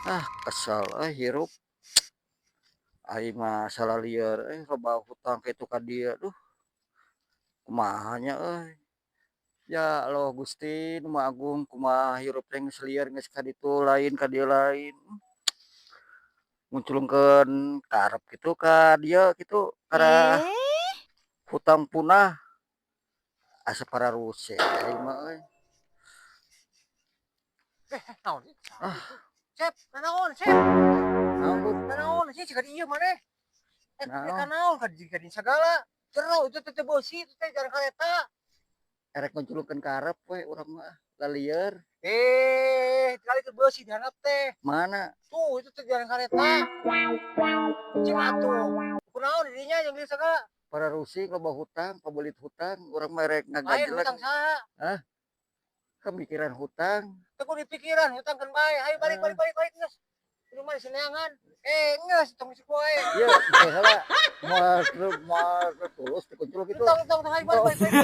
Ah, kesel euy hirup. Aing mah salalieur euy, loba hutang kitu ka dieu, duh. Kumaha nya euy. Ya Allah, Gusti Nu Maha Agung, kumaha hirup teh geus lieur, geus ka ditu lain, ka dieu lain. Ngunclungkeun karep kitu ka dieu kitu karena hutang punah. Asa pararuse aing mah euy. Eh, naon sih? Ah. Sep, naon, Sep? Naon, Bud? Naon sih siga ieu maneh? Eh, Naon? Ka naon ka ka di sagala. Jero itu teh beusi, itu teh jalan kareta. Erek ngunclungkeun karep we urang mah, lalieur. Eh, kali ke beusi di handap teh. Mana? Tuh, itu teh jalan kareta. Cing atuh. Kunaon di dinya jeung di sagala? Pararusik loba hutang, pabelit hutang, urang mah erek Lain ngagajelek. Hutang saha? Hah? Kamikiran hutang. Teu kudu dipikiran, hutang keun bae. Hayu balik, Ah. balik, balik, balik geus. Kudu mah diseneangan. Eh, geus tong geus wae. Ieu engke heula, moal moal tulus dikuncul kitu. Tong, tong, tong, hayu balik, balik, balik.